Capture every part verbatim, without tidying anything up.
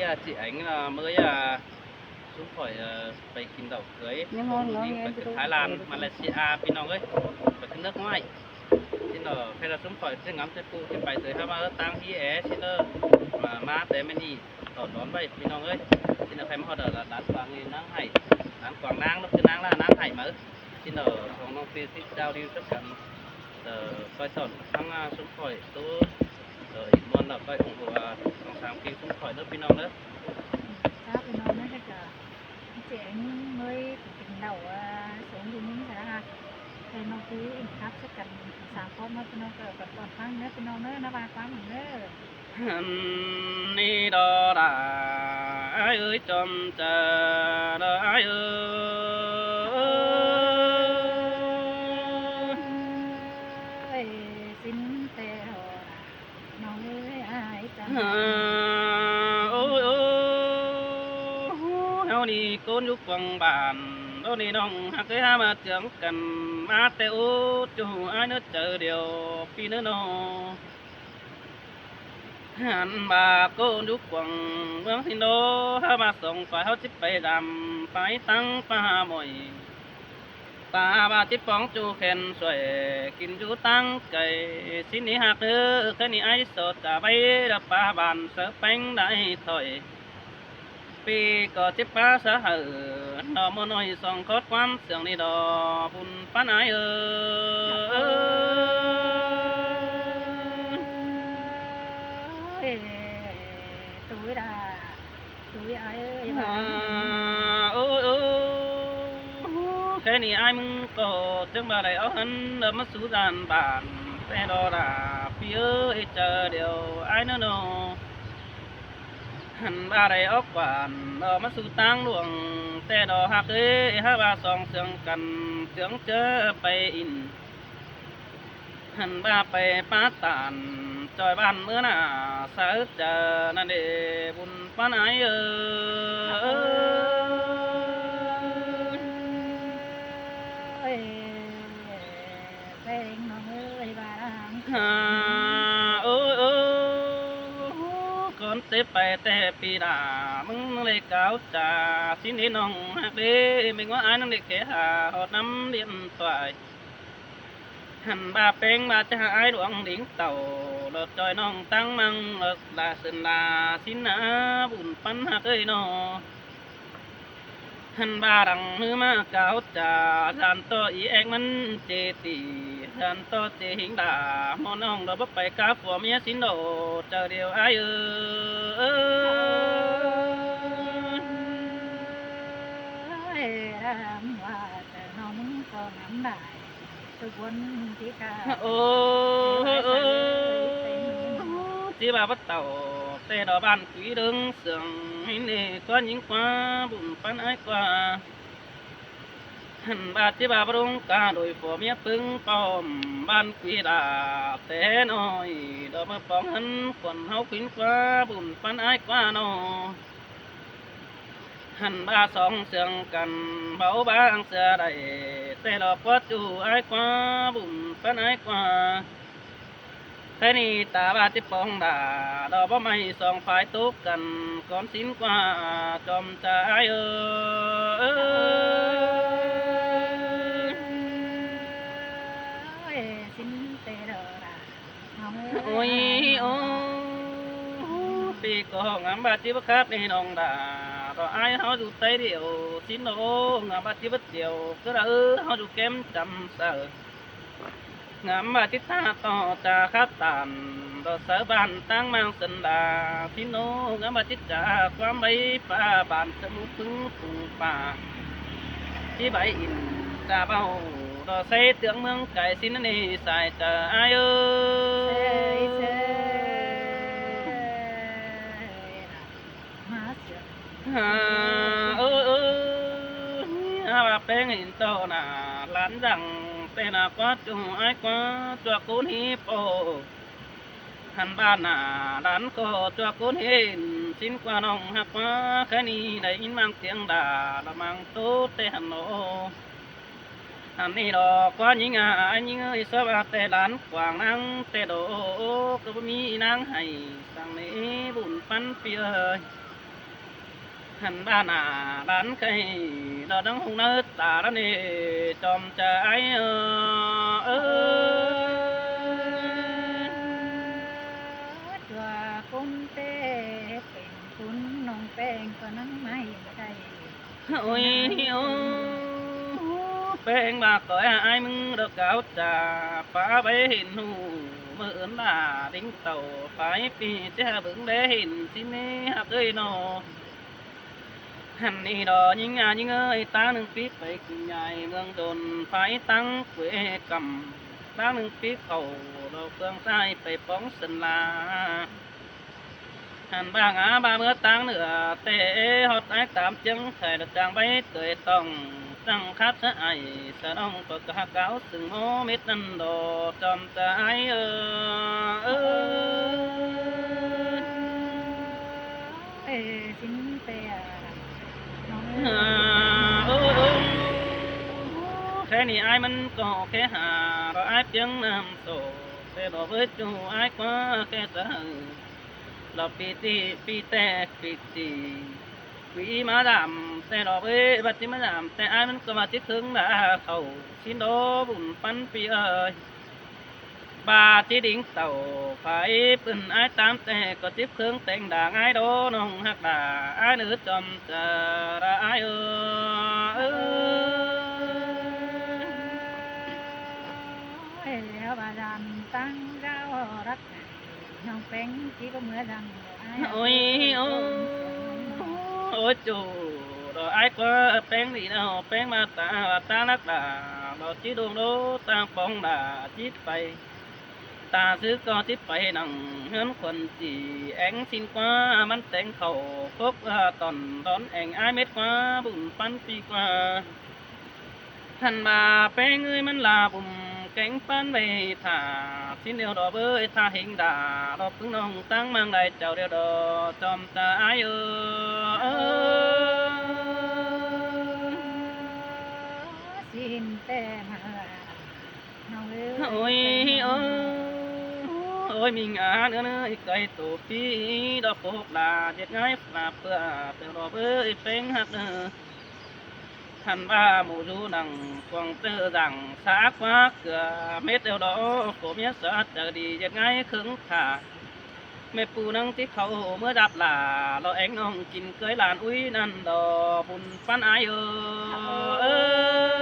Ơ, ꞌchí ꞌéng ꞌnớ ꞌmới ꞌa, ꞌsúm khỏi, ơ, pay kin đảu cưới. ꞌMí ꞌhôn ꞌnung ꞌnhính ꞌnhính pay ꞌchí kin đu Thái Lan, Malaysia, ꞌpi ꞌnọng ới. Pay kin nước ngoài. ꞌChí ꞌnọ, khay ꞌla ꞌsúm khỏi ꞌchí ngắm ꞌchí pu ꞌchí pay tưới ꞌhá ꞌmá ꞌtáng ꞌhí é, ꞌchí ꞌnọ, ꞌmá, ꞌmá té ꞌmen ꞌnị, tỏn đón ꞌvạy, ꞌpi ꞌnọng ới. ꞌChí ꞌnọ khay ꞌmá ꞌhọt đa, đa, đán quảng ꞌnị ꞌnáng hảy, đán quảng ꞌnáng, ꞌlụk ꞌchí ꞌnáng ꞌla ꞌnáng hảy máư. ꞌChí ꞌnọ, song ꞌnọng ꞌpi ꞌchí giao lưu chắc chắn, ờ, ꞌcoi tỏn ꞌphắng, ơ, ꞌsúm khỏi ꞌtố, ờ, ꞌnhính ꞌmuôn ꞌnọ ꞌcoi ủng hộ, ờ, song sam ꞌpi ꞌsúm khỏi ꞌnớ ꞌpi ꞌnọng ꞌnớ. Chảu ꞌpi ꞌnọng ꞌnớ, chắc chắn ꞌchí ꞌéng ꞌmới kin đảu, ơ, sống đi ꞌnhính hả. Khay ꞌnọng ꞌpi ꞌchí khắp chắc chắn sam ꞌcốn ꞌnớ ꞌpi ꞌnọng ꞌcọ, ꞌcọ tỏn ꞌphắng ꞌnớ ꞌpi ꞌnọng ꞌnớ, ꞌnớ ꞌva ꞌquám ꞌnớ. Hăn ꞌnị đó đa, ải ơi, chom chaư đó ải ơi. Ơi, ꞌsịn ꞌtẹ đó đa, ꞌnọng ơi, ải chom. Ôi, ôi, ôi, ꞌháu ꞌnị ꞌcốn dú cuông bản, ꞌlẹo ꞌnị ꞌnọng ꞌhặc ới ꞌhá ꞌmá chướng căn, ꞌmá ꞌtẹ ú, ꞌchu ải ꞌnớ chaư điêu, ꞌpi ꞌnớ ꞌnọ. Hăn ꞌva ꞌcốn dú cuông ꞌmướng ꞌsịn ꞌnớ, ꞌhá ꞌmá song phải ꞌháu ꞌchí pay dăm, pay ꞌtáng ꞌpá ꞌmọi. Ta ꞌva ꞌchí póng ꞌchu khen suối, kin dú ꞌtáng cai, ꞌsịn ꞌnị ꞌhặc ꞌnớ, khay ꞌnị ải so ta ꞌvạy, đa ꞌpá bản sáư ꞌpéng đảy thôi. ꞌPi ꞌcọ ꞌchí ꞌpá sáư hảư, ꞌnọ ꞌmưa ꞌnọi song khót ꞌquám siêng ꞌnị đó, bun ꞌphắn ải ơi. Ôi, tui đa, tui ải ơi, ꞌva. Ôi, ôi, khay ꞌnị ải ꞌmứng ꞌcọ, ꞌchương ꞌva đảy ók hăn, ꞌlẹo ꞌmá sú dản bản, ꞌtẹ đó đa, ꞌpi ơi, chaư điêu, ải ꞌnớ ꞌnọ. Hăn ꞌva đảy ók quán, ꞌlẹo ꞌmá sú ꞌtáng luông, ꞌtẹ đó ꞌhặc ới, ꞌhá ꞌva song siêng căn, ꞌchương ꞌchớ pay in. Hăn ꞌva pay ꞌpá tản, ꞌchoi bản ꞌmưa ꞌnạ, sáư chaư ꞌnặn đê, bun ꞌphắn ải ơi. Ôi, ꞌpéng ꞌnọng ơi, ꞌva đang. Hả, ôi, ôi, ꞌcốn té pay ꞌtẹ ꞌpi đa, ꞌmứng ꞌnăng đảy cáo chaư, ꞌsịn ꞌnị ꞌnọng ꞌhặc đê, ꞌmếng ꞌva ải ꞌnăng đảy kẻ hả, ꞌhọt nắm điện thoại. Hăn ꞌva ꞌpéng ꞌva ꞌchá ải đuống đính tảu, ꞌlẹo ꞌchoi ꞌnọng ꞌtáng ꞌmăng, ꞌlẹo đa sươn đa ꞌsịn ꞌnạ, bun ꞌphắn ꞌhặc ới ꞌnọ. Hăn ꞌva đăng ꞌhứ ꞌmá cáo chaư, dản ꞌto ꞌí ét ꞌmắn ꞌchê tỉ, dản ꞌto ꞌchê hính đa, ꞌmưa ꞌnọng đó báu pay cá phua ꞌmía ꞌsịn đó, chaư điêu ải ơi. Ôi, đa ꞌva chaư ꞌnọng ꞌcọ ngắm đảy. Ôi, ôi, ôi, ôi. ꞌChí ꞌva báu tảu, ꞌtẹ đó bản quí đớng siêng, ꞌnị ꞌnị ꞌquá ꞌnhính ꞌquá, bun ꞌphắn ải ꞌquá. Hăn ꞌva ꞌchí ꞌva báu đông cá đuổi phua ꞌmía ꞌpứng pom, bản quí đa ꞌtẹ ꞌnọi, đó ꞌmưa póng hăn khuôn ꞌháu khính ꞌquá, bun ꞌphắn ải ꞌquá ꞌnọ. Hăn ꞌva song siêng căn, báu bang sia đảy, ꞌtẹ đó ꞌquá ꞌchu ải ꞌquá, bun ꞌphắn ải ꞌquá. Khay ꞌnị ta ꞌva ꞌchí póng đa, đó báu ꞌmạy song phải tốc căn, ꞌcốn ꞌsịn ꞌquá, chom chaư ải ơi. Ôi, ꞌsịn ꞌtẹ đó đa. Ôi, ôi, ꞌpi ꞌcọ ngắm ꞌva ꞌchí báu khắt ꞌnị ꞌnọng đa, đó ải ꞌháu dú ꞌTáy điêu, ꞌsịn ꞌnọ, ngắm ꞌva ꞌchí báu chiêu, ꞌcứ đa ư, ꞌháu dú kém chăm saư. Ngắm ꞌva ꞌchí ta ꞌto chaư khắt tản, đó sáư bản ꞌtáng ꞌmáng sươn đa, ꞌsịn ꞌnọ, ngắm ꞌva ꞌchí chaư ꞌquám ꞌvạy ꞌpá bản sáư ꞌmứ ꞌpứng phung pá. ꞌChí ꞌvạy in chaư báu, đó ꞌsáy ꞌtướng ꞌmướng cai ꞌsịn ꞌnị sai chaư ải ơi. Hả, ơ, ơ, ơ, ꞌva ꞌpéng hên ꞌto ꞌnạ, lán dăng ꞌtẹ ꞌnạ ꞌquá ꞌchu ải ꞌquá, ꞌchua ꞌcốn ꞌhế pô. Hăn ꞌva ꞌnạ, lán ꞌcọ ꞌchua ꞌcốn ꞌhế, ꞌsịn ꞌquá ꞌnọng ꞌhặc ꞌquá, khay ꞌnị đảy ꞌnhính ꞌmáng ꞌtiếng đa, đó ꞌmáng ꞌtố ꞌtẹ hăn ꞌnọ. Hăn ꞌnị đó ꞌquá ꞌnhính ải ꞌnhính ơi, sáư ꞌva ꞌtẹ lán quảng ꞌnáng ꞌtẹ đó, ꞌcọ báu ꞌmí ꞌnáng hảy, săng ꞌnị bun ꞌphắn ꞌpi ơi. Hẳn ꞌva nả ꞌván khay, ꞌnọ ꞌnăng ꞌhung ꞌnớ ta ꞌnặn ê, chom chaư ái ơ. Ơ, ꞌchua ꞌcốn té pên ꞌcốn ꞌnọng ꞌPéng ꞌcọ ꞌnăng ꞌmạy đảy. Ôi, ôi, ꞌPéng ꞌva ꞌcọ ái ꞌmứng đa cáo chả pá báy hên ꞌhụ, ꞌmự ứn lả đính tảu phái pí ꞌchí hảư bớng đé hên ꞌsịn ꞌnị ꞌhặc ơi ꞌnọ. Hẳn ꞌnị đo ꞌnhính a ꞌnhính ơi, ꞌtáng ꞌnưng píp pay ꞌcựn nhảy ꞌmướng đôn phái ꞌtáng quê căm, ꞌtáng ꞌnưng píp khảu đo phương sai pay póng sân la. Hẳn ꞌva ngả ꞌva ꞌmứa ꞌtáng ꞌnựa té, hót ái tám ꞌchương khay đa chang báy tơi tỏng, chăng khát sớ ải sớ ꞌnọng ꞌcọ cá cáo sưng ꞌmố mết ꞌnặn đo chom chaư ái ơ. Ơ, ơ, ꞌsịn té a. Ơ, ơ, ơ. Khay ꞌnị ái ꞌmắn ꞌcọ khay hả, đo ái piếng ꞌnặm sổ, té đo bới ꞌchu ái ꞌquá khay sớ hảư. Lo pí ꞌtị, pí té, pí ꞌtị, pí ꞌmá dăm, té lo bới bát ꞌchí ꞌmá dăm, té ái ꞌmắn ꞌcọ ꞌmá ꞌchí khứng đa khảu ꞌsịn đo bun ꞌpắn pí ơi. ꞌVa ꞌchí đính tảu phái pưn ái tám té ꞌcọ ꞌchí khứng téng đa ái đo ꞌnọng ꞌhặc đa ái ꞌnớ chom chaư đa ái ơ. Ơ, ơ, ꞌva dăm ꞌtáng dao đắc ꞌnọng ꞌPéng ꞌchí báu ꞌmứa dăm. Ôi, ôi, ôi, ꞌchu, đo ái ꞌquá ꞌPéng đi ꞌnọ, ꞌPéng ꞌmá ta ꞌva ꞌtáng đắc đa, đo ꞌchí đông đô ꞌtáng póng đa ꞌchí pay. Ta sư ꞌcọ ꞌchí pay nẳng ꞌhướn khuôn ꞌchí éng ꞌsịn ꞌquá ꞌmắn téng khảu cốc, ơ, tỏn đón éng ái mết ꞌquá bun ꞌpắn pí ꞌquá. Hẳn ꞌva ꞌPéng ơi ꞌmắn la bum kéng ꞌpắn vay thả, ꞌsịn ꞌlẹo đo bới thả hên đa, đo ꞌpứng ꞌnọng ꞌtáng ꞌmướng đai chảu ꞌlẹo đo chom chaư ái ơ. Ơ, ơ, ꞌsịn té ꞌmá ꞌnọng ơi. Ôi, ơ, ôi, ꞌmí ngả ꞌnớ ꞌnớ ꞌcay tô pí, đo phốc la ꞌdệt ꞌngai phả ꞌpưa, ꞌtẹo đo bới ꞌPéng ꞌhặc ꞌnớ. Hẳn ꞌva mổ dú nẳng cuông ꞌchớ dẳng sák ꞌquá ꞌcưa mết ꞌlẹo đo, phô ꞌmía sá chaư đi ꞌdệt ꞌngai khứng thả. Mết ꞌpu ꞌnăng ꞌchí khảu ꞌmứa dạp lả, lo éng ꞌnọng kin ꞌcới lan ꞌuí ꞌnặn đo bun ꞌpắn ái ơ. Ơ, ơ, ơ.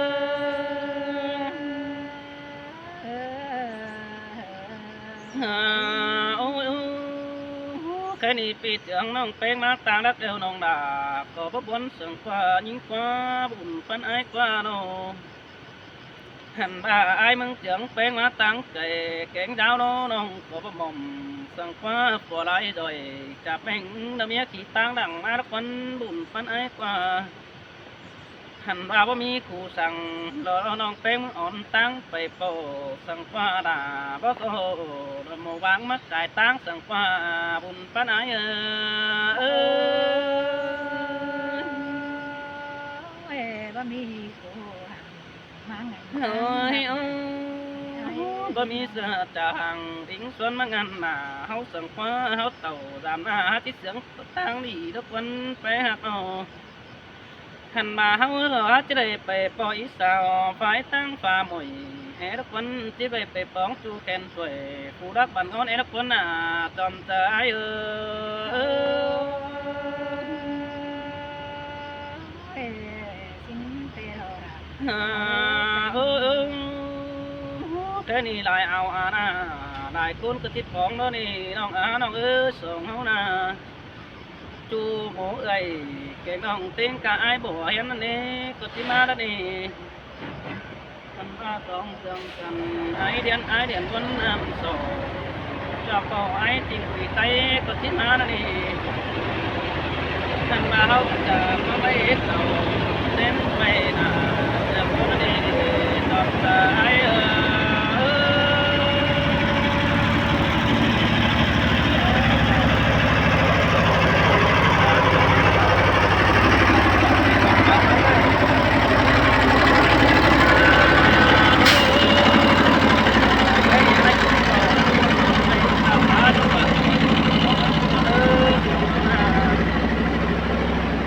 Ơ, ôi, ôi, khay ꞌnị pí ꞌchương ꞌnọng ꞌPéng ꞌmá ꞌtáng đắc ꞌlẹo ꞌnọng đa, ꞌcọ báu bón sương ꞌquá ꞌnhính ꞌquá bun ꞌpắn ái ꞌquá ꞌnọ. Hẳn ꞌva ái ꞌmướng ꞌchương ꞌPéng ꞌmá ꞌtáng khay kéng dáo ꞌnọ ꞌnọng ꞌcọ báu mỏm sương ꞌquá, pua lai doi chả ꞌpéng đa ꞌmía khí ꞌtáng đẳng ꞌmá đắc ꞌquắn bun ꞌpắn ái ꞌquá. Hẳn ꞌva báu ꞌmí khu săng lo ꞌnọng ꞌPéng ón ꞌtáng pay ꞌpộ sương ꞌquá đa, báu ꞌcọ lo mổ váng mắc cai ꞌtáng sương ꞌquá bun ꞌpắn ái ơ. Ơ, ơ, báu ꞌmí khu hẳn ꞌmá ngăn ôi, ôi, báu ꞌmí sưa chả hăng đính suôn ꞌmá ngăn nả ꞌháu sương ꞌquá ꞌháu tảu dăm ꞌná hák ꞌchí sương ꞌtáng đi đốc ꞌquắn pé ꞌhặc ꞌnọ. Hẳn ꞌva ꞌháu lo hák ꞌchí đảy pay ꞌpọ í sao phái ꞌtáng pha mỏi é đốc ꞌquắn ꞌchí pay pay póng ꞌchu khen suối phủ đắc bản ón é đốc ꞌquắn nả chom chaư ái ơ. Ơ, ơ, ơ. Khay ꞌnị lai ao a ꞌná, lai ꞌcốn ꞌcọ ꞌchí póng ꞌnớ ꞌnị ꞌnọng a ꞌnọng ơ, song ꞌháu ꞌná. ꞌChu mổ ơi, kéng ꞌnọng ꞌtếng ca ái bổ hiến ꞌnớ ꞌnị, ꞌcọ ꞌchí ꞌmá ꞌnớ ꞌnị. Hẳn ꞌva song sương căn ái điên ái điên ꞌquắn ꞌnặm sổ. Chả pau ái chính quỷ Tây ꞌcọ ꞌchí ꞌmá ꞌnớ ꞌnị. Hẳn ꞌva ꞌháu chả ꞌmá ꞌvạy ết tảu, ꞌtếng ꞌvạy nả, chả pau ꞌnớ ꞌnị, chọt chả ái ơ.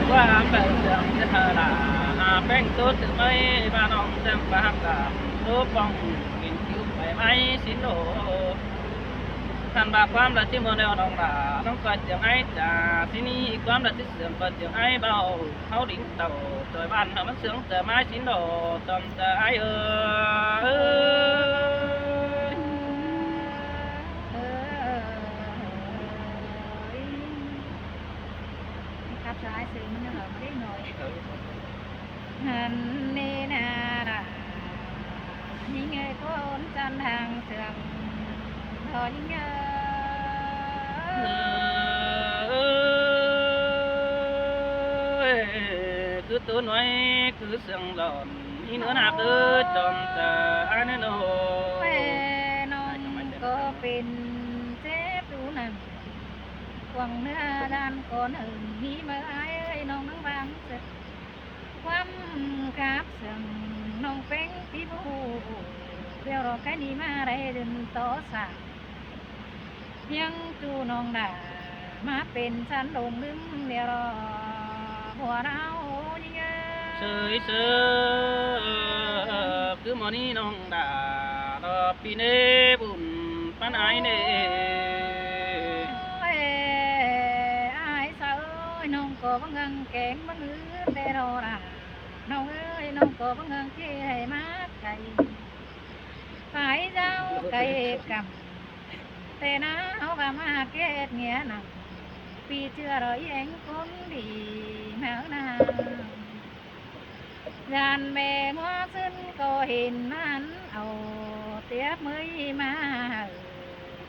ꞌVa ꞌTố tự ꞌmí ꞌva ꞌnọng ꞌchăng ꞌva ꞌhặc ꞌlạ, ꞌtố ꞌpóng kin kiu pay ꞌmí sính ꞌlô. Khăn ꞌva ꞌquám đaư ꞌchí ꞌmuôn ꞌlẹo ꞌnọng ꞌlạ, ꞌnọng ꞌcọ ꞌchí ái chả, ꞌsịn ꞌquám đaư ꞌchí sương ꞌcọ ꞌchí ái báu, ꞌháu đin tảu, ꞌchoi ꞌván ꞌháu ꞌmắn sương ꞌchọ ꞌmí sính ꞌlô, ꞌchom ꞌchọ ái ơ. Khắp cho ai sương ꞌmắn ꞌnớ hả, ꞌmắn đếc ꞌnọi. Hăn ꞌnị ꞌna ꞌlạ, ꞌnhính ơi, ꞌcốn chăn hàng sương, ꞌló ꞌnhính ơi. Cứ ꞌtố ꞌnọi, cứ sương lỏn, ꞌnị ꞌnớ ꞌnạp ơ, ꞌchom ꞌchọ ái ꞌnớ ꞌnớ. ꞌNọng ꞌcọ pên chếp tu nẳng, quảng ꞌnứa đan ꞌcọ hơng ꞌnị ꞌmá ái ơi, ꞌnọng ꞌnăng vang sương. ꞌQuám khắp sương ꞌnọng ꞌpéng tí ꞌmá ꞌhụ, ꞌlẹo ꞌló cái ꞌnị ꞌmá đảy đưm tó sả. ꞌHiếng ꞌchu ꞌnọng đa ꞌmá pên chăn lông ꞌlứm ꞌlẹo ꞌló, bua đao ꞌnhính ơi. Sới sớ, cứ ꞌmọ ꞌnị ꞌnọng đa, ꞌló ꞌpi ꞌnê bun ꞌpắn ái ꞌnê. Ôi, ái saư ơi, ꞌnọng ꞌcọ báu ꞌngang kéng báu ứt ꞌtẹ ꞌló đa. ꞌNọng ơi, ꞌnọng ꞌcọ báu ꞌngang ꞌchí hảư ꞌmá cay. Phải dao cay căm. ꞌTẹ ꞌná ꞌháu ꞌva ꞌmá ꞌkét ꞌnghé nẳng, ꞌpi ꞌchưa ꞌló ꞌí ꞌéng ꞌcốn đi ꞌmá ná. ꞌGan ꞌme ꞌmứa ꞌsứn ꞌcọ hên ꞌmắn au, tiếp ꞌmới ꞌmá hảư,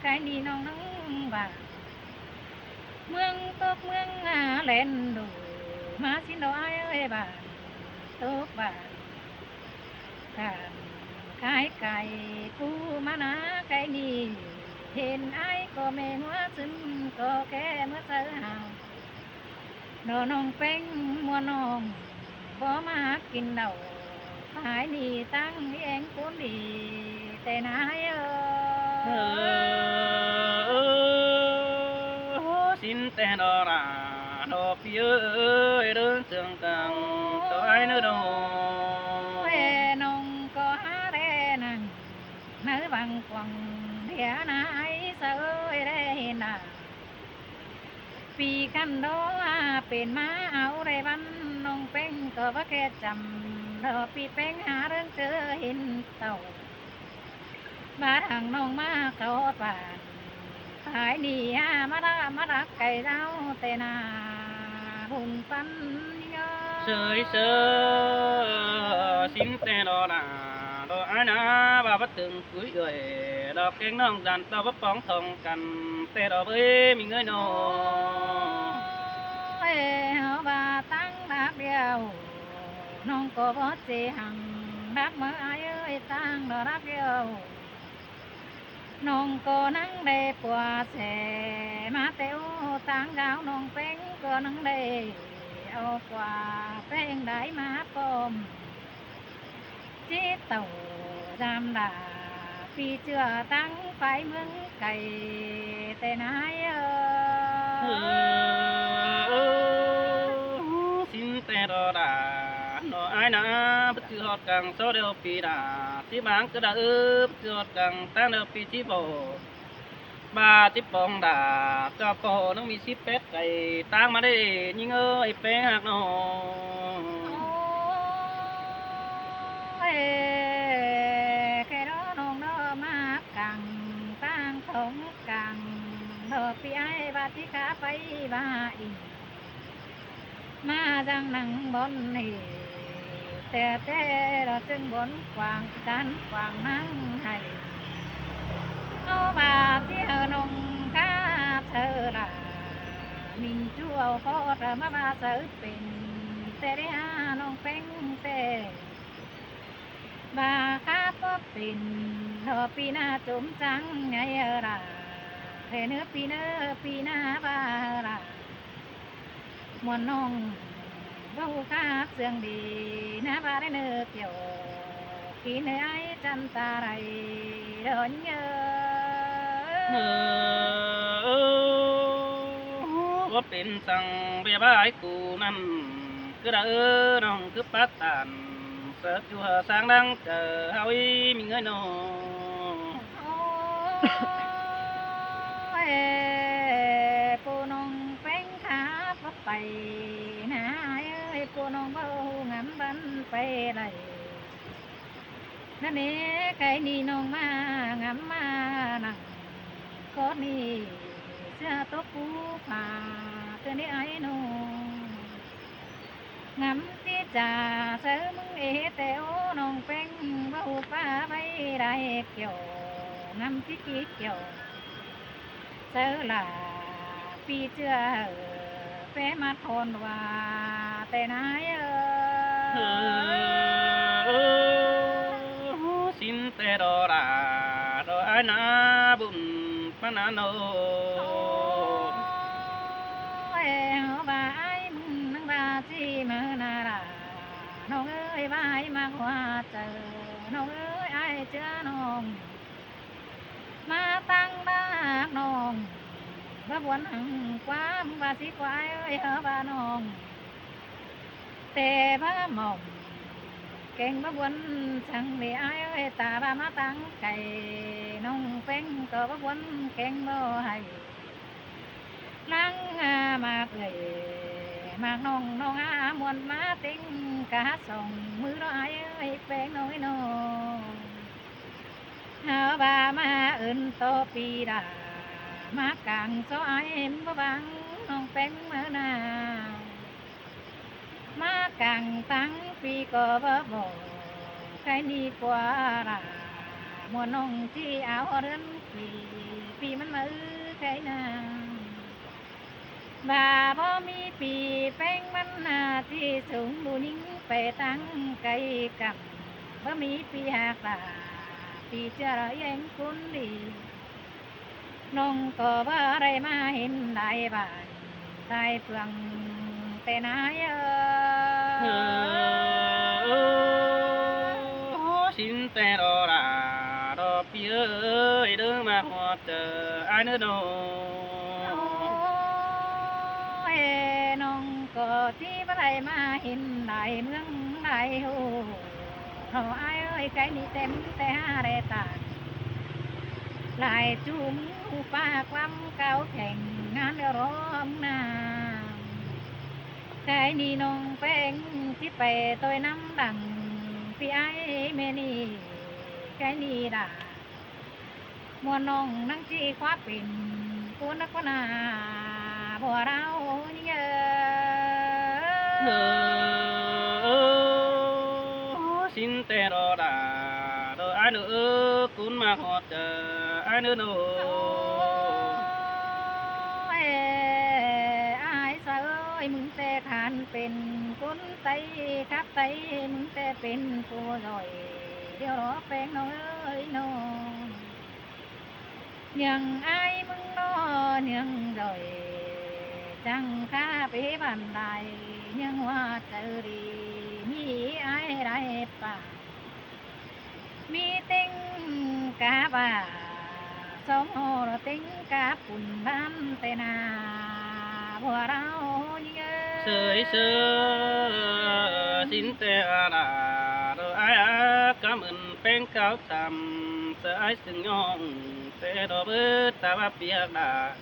cái ꞌnị ꞌnọng ꞌnăng ꞌva. ꞌMướng tốc ꞌmướng ꞌa len đủ, ꞌmá sính ꞌló ái ơi, bản tốc bản. Khăn khái cai ꞌcú ꞌmá ná cái ꞌnị, hên ái ꞌcọ ꞌme ꞌmứa ꞌsứn ꞌcọ ké ꞌmứa saư hảư. ꞌNo ꞌnọng ꞌpéng ꞌmưa ꞌnọng báu ꞌmá kin đaư, phải ꞌnị ꞌtáng ꞌí ꞌéng ꞌcốn đi ꞌtẹ ꞌná ái ơ. Sính ꞌtẹ ꞌnọ đa, ꞌnọ ꞌpi ơi, đơn sương căng ꞌtọ ái ꞌnớ ꞌnọ. Ê, ꞌnọng ꞌcọ hák đé nẳng ꞌnớ văng quảng ꞌlẹo ꞌna ái saư ơi đé hên đa. ꞌPi khăn đó pên ꞌmá au đé ꞌvắn ꞌnọng ꞌpéng ꞌcọ báu ké chăm, ꞌló ꞌpi ꞌpéng hák ꞌlớng ꞌchớ hên tảu. ꞌVa thẳng ꞌnọng ꞌmá khảu bản, phải ꞌnị ꞌa ꞌmá đá ꞌmá đá cay dao ꞌtẹ ꞌna bun ꞌpắn ꞌnhính ơi. Sới sớ, sính ꞌtẹ ꞌnọ đa, ꞌló ái ꞌna ꞌva báu tưng cúi ꞌgới, ꞌló kéng ꞌnọng dản ꞌtọ báu póng thong căn, ꞌtẹ ꞌló bới ꞌmí ꞌngới ꞌnọ. Ôi, ꞌháu ꞌva ꞌtáng đáp điêu, ꞌnọng ꞌcọ báu ꞌchí hăng đáp ꞌmá ái ơi, ꞌtáng ꞌló đáp điêu. ꞌNọng ꞌcọ ꞌnăng đảy pua sẻ ꞌmá ꞌtẹ ꞌu, ꞌtáng dao ꞌnọng ꞌpéng ꞌcọ ꞌnăng đảy au pua ꞌpéng đảy ꞌmá pom. ꞌChí tảu dam đa ꞌpi ꞌchưa ꞌtáng phải ꞌmướng cay ꞌtẹ ꞌna ái ơ. Sính ꞌtẹ ꞌnọ đa, ꞌnọ ái ꞌna báu ꞌchư ꞌhọt căng sô điêu ꞌpi đa, ꞌchí ꞌmáng ꞌcứ đa ư báu ꞌchư ꞌhọt căng ꞌtáng điêu ꞌpi ꞌchí báu. ꞌVa ꞌchí pông đa, ꞌchọ ꞌpo ꞌnưng ꞌmí síp pét cay ꞌtáng ꞌmá đé ꞌnhính ơi, ꞌpéng ꞌhặc ꞌnọ. Ôi, khe đó ꞌnọng ꞌnọ ꞌmá căng, ꞌtáng thong căng, ꞌnọ ꞌpi ái ꞌva ꞌchí khá pay ꞌva inh. ꞌMá dăng nẳng bón ꞌnị, ꞌtẹ ꞌtẹ ꞌló ꞌchưng bón quảng, cán quảng nẳng hảư. ꞌNo ꞌva ꞌchí hảư ꞌnọng khắp saư đa, ꞌmính ꞌchu au khót ꞌmá ꞌva saư pên, ꞌtẹ đé ha ꞌnọng ꞌpéng ꞌtẹ. ꞌVa khắp báu pên, ꞌló ꞌpi ꞌna chốm chắng ngay ơ đa, ꞌtẹ ꞌnớ ꞌpi ꞌnớ ꞌpi ꞌna ꞌva đa. ꞌMuôn ꞌnọng báu khắp sương đi, ꞌna ꞌva đé ꞌnớ kiẻo, kin ơi ái chăn ta đảy đón nhớ. Báu pên săng ꞌviạk ꞌva ái cu ꞌnặn, ꞌcứ đa ư ꞌnọng ꞌcứ pát tản, Sớt dú hảư sáng đang chaư hảư ꞌmí ꞌngới ꞌnọng. Ôi, pu ꞌnọng ꞌpéng khắp báu pay ꞌnớ ải ơi, pu ꞌnọng báu ꞌhụ ngắm bắn pay đảy. ꞌNặn ꞌnị, cái ꞌnị ꞌnọng ꞌmá ngắm ꞌmá nẳng ꞌcốn ꞌnị, ꞌsứa tốc pú pha ꞌtưa ꞌnị ải ꞌnọng. Ngắm ꞌchí chaư sáư ꞌmứng ế ꞌtẹ ꞌnọng ꞌpéng báu ꞌhụ ꞌpá ꞌvạy đảy kiẻo, ngắm ꞌchí kít kiẻo sáư lả ꞌpi ꞌchưa hảư ꞌpé ꞌmá thon ꞌva ꞌtẹ ꞌnái ơ. Sín ꞌtẹ đo đả đo ải ꞌnạ bun ꞌmá ꞌnạ ꞌnọng. Ôi, hảư ꞌva ải ꞌmứng ꞌnăng ꞌva ꞌchí ꞌmá ꞌnạ đả ꞌnọng ơi, ꞌva ải ꞌmặc ꞌhua chaư ꞌnọng ơi, ải ꞌchưa ꞌnọng ꞌmá tẳng đắc ꞌnọng báu buôn hăng ꞌquám ꞌva ꞌsịt ꞌquám ải ơi, hảư ꞌva ꞌnọng ꞌtẹ báu mỏng kéng báu buôn săng đi ải ơi, ta ꞌva ꞌmá tẳng cay ꞌnọng ꞌpéng ꞌcọ báu buôn kéng báu hảy. Lăng ꞌmặc ơi, ꞌmặc ꞌnọng ꞌnọng ꞌa muôn ꞌmá ꞌtếng cá song ꞌmứ đó ải ơi, ꞌpéng ꞌnọng ơi ꞌnọng. Hảư ꞌva ꞌmá ứn tó ꞌpi đả, ꞌmá cang só ải báu bang ꞌnọng ꞌpéng ꞌmá ꞌnạ. ꞌMá cang tẳng ꞌpi ꞌcọ báu bók, cái ꞌnị ꞌpưa đả muôn ꞌnọng ꞌchí au ꞌlươn ꞌpi, ꞌpi ꞌmắn ꞌmá ư cái ꞌnạ. ꞌVa báu ꞌmí ꞌpi ꞌpéng ꞌmắn ꞌnạ ꞌchí sung ꞌlụk ꞌnhính pay tẳng cay căm, báu ꞌmí ꞌpi ꞌhặc đả, ꞌpi ꞌchưa đảy ꞌyeng ꞌcốn đi. ꞌNọng ꞌcọ báu đảy ꞌmá hên đảy bản đảy phượng ꞌtẹ ꞌnái ơ. Sín ꞌtẹ đo đả đo ꞌpi ơi, đảy ꞌmá ꞌhọt chaư ải ꞌnớ ꞌnọng. Ôi, ꞌnọng ꞌcọ ꞌchí báu đảy ꞌmá hên đảy ꞌmướng đảy ꞌhụ. Hảư ải ơi, cái ꞌnị tém ꞌtẹ hả đảy tản. Lai ꞌchu ꞌmứng ꞌhụ ꞌpá ꞌquám cáo kheng ꞌngán ꞌlẹo ꞌlóm ꞌnạ. Cái ꞌnị ꞌnọng ꞌpéng ꞌchí pay ꞌtoi ꞌnắm đẳng ꞌpi ải ꞌmé ꞌnị. Cái ꞌnị đả muôn ꞌnọng ꞌnăng ꞌchí khóa pên ꞌcốn ꞌnặn ꞌcốn ꞌnạ, bua đao ꞌnhính ơ. Sín ꞌtẹ đo đả đo ải ꞌnớ ơ, ꞌcốn ꞌmặc ꞌhọt chaư ải ꞌnớ ꞌnọng. Ôi, ải sáư ơi, ꞌmứng ꞌtẹ khăn pên ꞌcốn Tây khắp Tây, ꞌmứng ꞌtẹ pên phủ ꞌdội điêu đó ꞌpéng ꞌnọng ơi ꞌnọng. ꞌNhương ải ꞌmứng ꞌnọ ꞌnhương ꞌdội, chắng khắp ꞌpi bản đảy, ꞌnhương ꞌhua chaư đi ꞌmí ải đảy pả. ꞌMí ꞌtếng cá ꞌva song ꞌhô ꞌtếng cá pun ꞌván ꞌtẹ ꞌnạ, bua đao ꞌnhính ơ. Sơi sơ, sín ꞌtẹ đả đo ải ꞌa, cá mưn ꞌpéng cáo sam, sơ ải sưng ꞌnhọng ꞌtẹ đo bớt ta ꞌva ꞌpi ꞌhặc đả.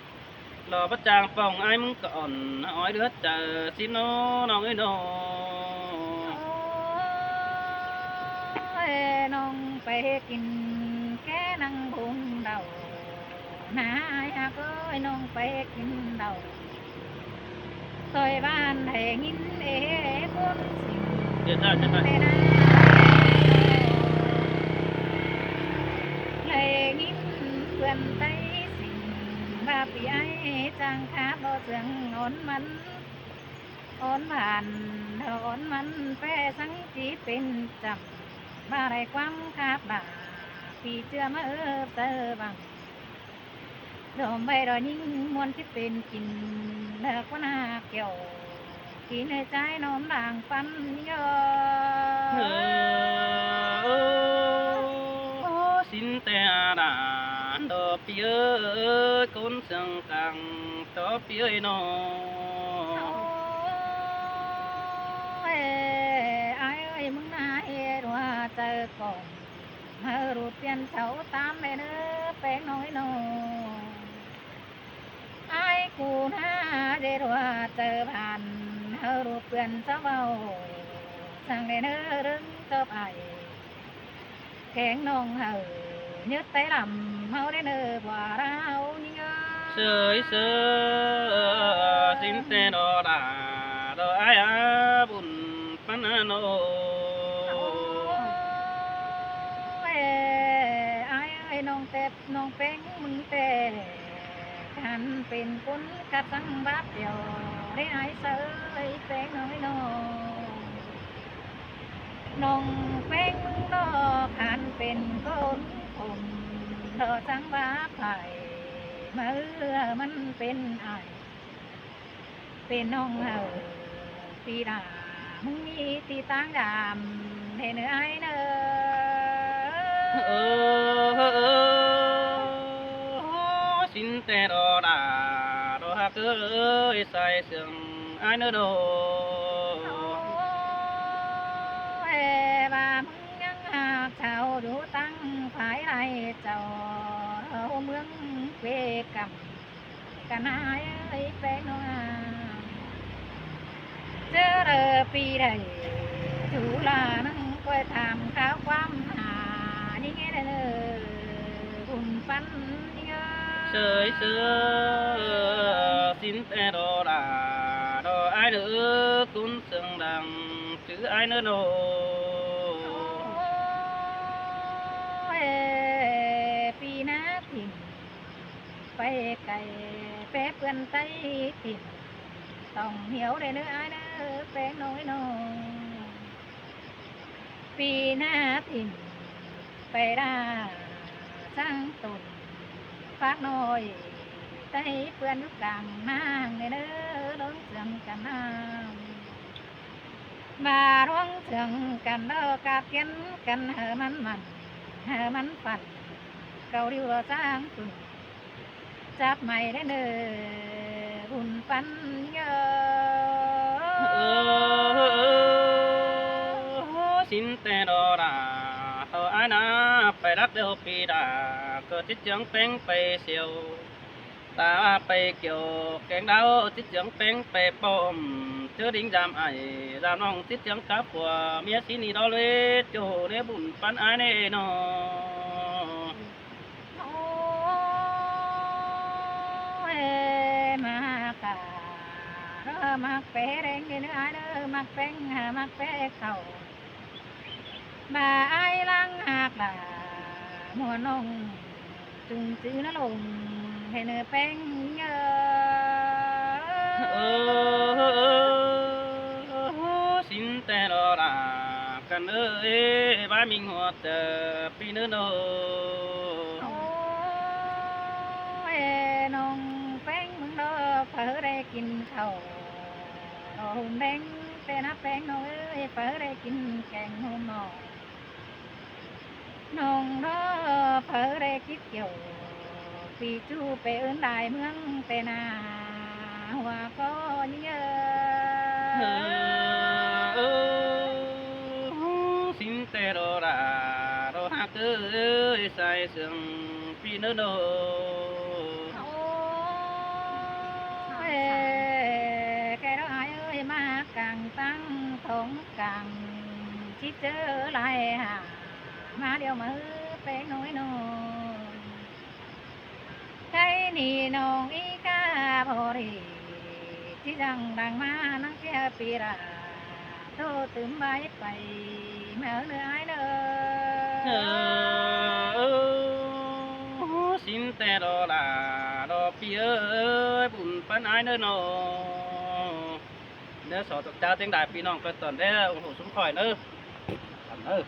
Lo báu chang pong ải ꞌmứng ꞌcọ ỏn ói đứa chaư sín ꞌnọng ơi ꞌnọng. Ôi, ꞌnọng pay kin ké ꞌnăng bung đaư ꞌnạ ải ꞌhặc ơi, ꞌnọng pay kin đaư. ꞌToi bản đảy ꞌnghín ê ꞌcốn sính. Chết rồi, chết rồi. ꞌTẹ ꞌnạ đảy ꞌnghín ꞌpươn Tây sính, ꞌva ꞌpi ải chắng khắp ꞌló sương ón mẳn. Ón bản ón mẳn ꞌpẹ săng ꞌchí pên chăm, ꞌva đảy ꞌquám khắp đả ꞌpi ꞌchưa ꞌmá ớp sáư văng. Đom ꞌvạy đo ꞌnhính muôn ꞌchí pên kin, ꞌlẹo ꞌcốn ꞌnạ kiẻo kin ê chái ꞌnọm đang păn ꞌnhính ơ. Sín ꞌtẹ đả đo ꞌpi ơi, ꞌcốn sương cang tó ꞌpi ơi ꞌnọng. Ôi, ải ơi, ꞌmứng ꞌnạ ê ꞌlụk tiên sau tam ꞌnị ꞌnớ ꞌpéng ꞌnọi ꞌnọ. Ải ꞌcốn ha ꞌdệt ꞌhọa chaư bản, hảư ꞌlụk tiên sau báu săng ꞌnị ꞌnớ ꞌlớng ꞌchọ ải. Kéng ꞌnọng hảư ꞌnhớt té lăm ꞌháu ꞌnị ꞌnớ ꞌva ꞌlẹo ꞌnị ꞌnớ. ꞌSới ꞌsớ, sính ꞌtẹ ꞌđọ đa, ꞌđọ ải a, bun ꞌpắn a ꞌnọ. Ôi, ải ơi, ꞌnọng ꞌtẹ ꞌnọng ꞌpéng ꞌmứng ꞌtẹ, khăn pên ꞌcốn khắt săng báp điêu, ꞌlế ải ꞌsới ꞌpéng ꞌnọi ꞌnọ. ꞌNọng ꞌpéng ꞌmứng ꞌnọ khăn pên ꞌcốn khôm, ꞌlọ săng báp phải, ꞌmự ꞌmắn pên ải. Pên ꞌnọng hảư ꞌpi đa, ꞌmứng ꞌmí ti ꞌtáng đam, ꞌhế ꞌnớ ải ꞌnớ. Ơ, ơ, ơ, sính ꞌtẹ ꞌđọ đa, ꞌđọ ꞌhặc ới, sai sương ải ꞌnớ ꞌnọ. Ôi, ꞌva ꞌmứng ꞌnhắng ꞌhặc sau dú ꞌtáng phải lai sau, ꞌmướng quê căm. Căn ải ơi ꞌpéng ꞌnọi a. ꞌChớ đaư ꞌpi đảy, chú ꞌla ꞌnưng ꞌcoi tham kháo ꞌquám ha, ꞌnhính ꞌnị ꞌnớ, bun ꞌpắn ꞌnị ꞌnớ. ꞌSới ꞌsớ, sính ꞌtẹ ꞌđọ đa, ꞌđọ ải ꞌnớ, ꞌcốn sương đang chứ ải ꞌnớ ꞌnọ. Ôi, ꞌpi ꞌná thỉm pay cay, pé ꞌpươn ꞌTáy thỉm tỏng hiếu đảy ꞌnớ ải ꞌnớ ꞌpéng ꞌnọi ꞌnọ. ꞌPi ꞌná thỉm pay đa ꞌsướng tủn phák ꞌnọi, ꞌTáy ꞌpươn dú cang ꞌnáng ꞌnị ꞌnớ, ꞌluống sương căn ꞌnáng. ꞌVa ꞌluống sương căn ꞌlọ cắp kiến căn hảư ꞌmắn mẳn, hảư ꞌmắn phăn, cáu ꞌlẹo ꞌsướng tủn chắp mai đảy ꞌnớ, bun ꞌpắn ꞌnớ. Ơ, ơ, ơ, sính ꞌtẹ ꞌđọ đa, ꞌtọ ải ꞌnạ, pay lắt điêu ꞌpi đa, ꞌcọ chít chướng ꞌpéng pay siêu. Ta pay kiêu kéng đao, chít chướng ꞌpéng pay pom, ꞌchớ đính dam ải, dam ꞌnọng chít chướng cắp phua, ꞌmía sí ꞌnị ꞌđọ ꞌlế, ꞌchọ ꞌnị bun ꞌpắn ải ꞌnị ꞌnọ. Ôi, ꞌmặc cá, ꞌmặc pé ꞌlẹng ꞌnị ꞌnớ ải ꞌnớ, ꞌmặc ꞌpéng ha, ꞌmặc pé khảu. ꞌVa ải ꞌláng ꞌhặc đa, ꞌmuôn ꞌnọng ꞌchung chứ ꞌnớ ꞌlống, ꞌhế ꞌnớ ꞌpéng ꞌnớ. Ơ, ơ, ơ, sính ꞌtẹ ꞌđọ đa, căn ới, ꞌvái ꞌminh ꞌhuột ꞌtẹ ꞌpi ꞌnớ ꞌnọ. Ôi, ꞌnọng ꞌpéng ꞌmứng ꞌnọ, phaư đảy kin khảu ꞌlọ ꞌhôm ꞌlẹng, ꞌtẹ ꞌnạ ꞌpéng ꞌnọng ới, phaư đảy kin kéng ꞌhôm ꞌnọ. ꞌNọng ꞌnọ phaư đảy kít kiêu, ꞌpi ꞌchu pay ứn lai ꞌmướng ꞌtẹ ꞌnạ, ꞌhua ꞌcọ ꞌnị ꞌnớ. Ơ, ơ, sính ꞌtẹ ꞌđọ đa, ꞌđọ ꞌhặc ới, sai sương ꞌpi ꞌnớ ꞌnọ. Ôi, ké ꞌđọ ải ơi, ꞌmá cang ꞌtáng thong cang, chít ꞌchớ lai ha, ꞌmá điêu ꞌmự ꞌpéng ꞌnọi ꞌnọ. Cái ꞌnị ꞌnọng ꞌí cá báu đi, ꞌchí dăng đang ꞌmá ꞌnăng sia ꞌpi đa, ꞌtố tứm bái pay, ꞌmá ꞌnớ ải ꞌnớ. Ơ, ơ, sính ꞌtẹ ꞌđọ đa, ꞌđọ ꞌpi ới, bun ꞌpắn ải ꞌnớ ꞌnọ. ꞌNớ so chảu ꞌtếng đai ꞌpi ꞌnọng ꞌcoi tỏn đé ủng hộ súng khỏi ꞌnớ. Tỏn ꞌnớ.